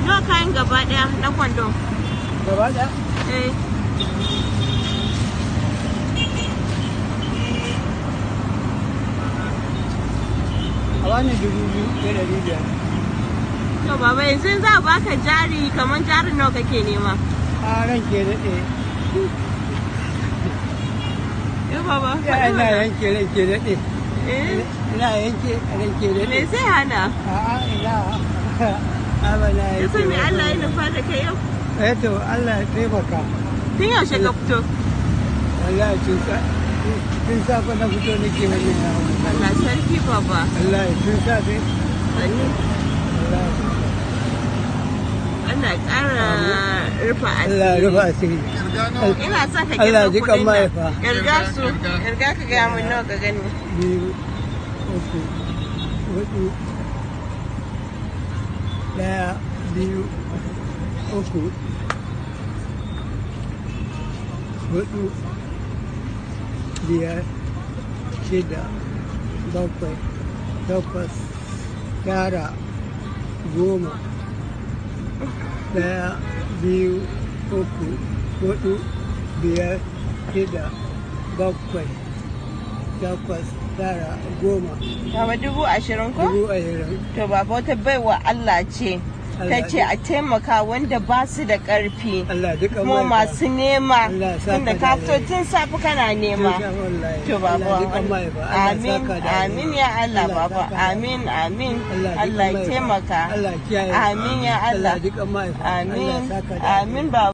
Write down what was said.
Nawa kayan gaba ɗaya na kwandon? Gaba ɗaya? Eh. A bani 2,500. To baba, yanzu za a baka jari, kamar jarin nawa kake nema? A ran ke daɗe. Eh baba, Ya faɗi ina mana. yanke ran ke daɗe. Eh, Ina yanke ran ke me daɗe. zai hana? A'a, ina. A ba na Ya yanke. san me Allah ya nufa da kai yau? Eh to, Allah ya taimaka. Tun yaushe ka fito? Wallahi tun safe na fito nake wannan yawon. Allah sarki, baba. Wallahi tun safe. Sannu. Wallahi. Allah ƙara rufa Allah ya rufa asiri. asiri. Ina son ka Allah kirga ji kan kuɗin nan. mahaifa. Kirga su. Kirga ka gaya min nawa ka gani. Biyu, uku, hudu, ɗaya, biyu, uku, hudu, biyar, shida, bakwai, takwas, tara, 10. Ɗaya, biyu, uku, hudu, biyar, shida, bakwai, takwas, tara, 10. Baba, 20,000 ko? 20,000. To baba, wata baiwa Allah ce. Ta Allah ce a taimaka wanda ba su da ƙarfi. Allah duka Kuma masu nema. Allah ya saka Tunda da ka fito alheri. tun safe kana nema. To baba, amin, amin ya Allah, baba, amin, amin. Allah ya taimaka. Allah ya kiyaye. Amin ya Allah. Allah duka mahaifa. Amin, Allah ya saka da amin baba.